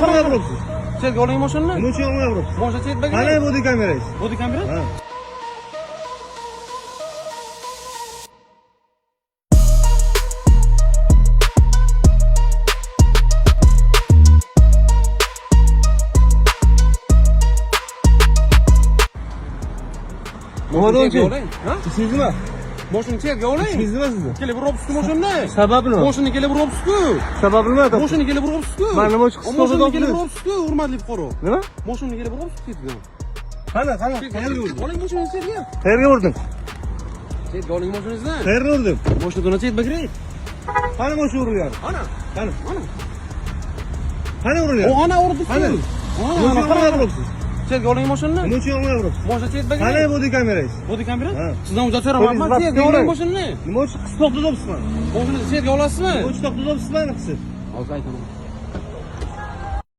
Yolg'on gapiryapsiz. Chetga oling mashinani. Nima uchun yolg'on gapiryapsiz? Mashina chetga. Qani body kamerangiz? Body kamera? Ha. Nima Chetga uchun? oling. Ha? Ishingiz nima? Mashina chetga oling. Ishingiz nima sizni? Kelib uryapsiz mashinani. Sababi nima? Mashina kelib uryapsiz-ku. Sababi nima? Mashina kelib uryapsiz-ku. Man nima uchun qisqa Mashina kelib o'tib uryapsiz-ku, hurmatli fuqaro. Nima? Mashina kelib uryapsiz chetga. Qani, qani, qayerga urdim? Oling mashinani chetga. Qayerga urdim? Chetga oling mashinangizni. Qayerga urdim? Mashina chetga kiring. Qani mashina urilgan? Ana, Qani? ana. Qani urilgan? O ana urdi. Qani? Ana, Nima ana uchun yolg'on qarang. gapiryapsiz? Chetga oling mashinani. Nima uchun yolg'on gapiryapsiz? Mashina chetga Qani kiring. body kamerangiz? Body kamera? Ha. Sizdan hujjat so'ramayapman. Qo'lingizni Chetga oling bosib mashinani. Nima uchun qisib to'xtatyapsiz mani? Mashinani chetga olasizmi? Nima uchun to'xtatyapsiz mani qisib? Hozir aytaman.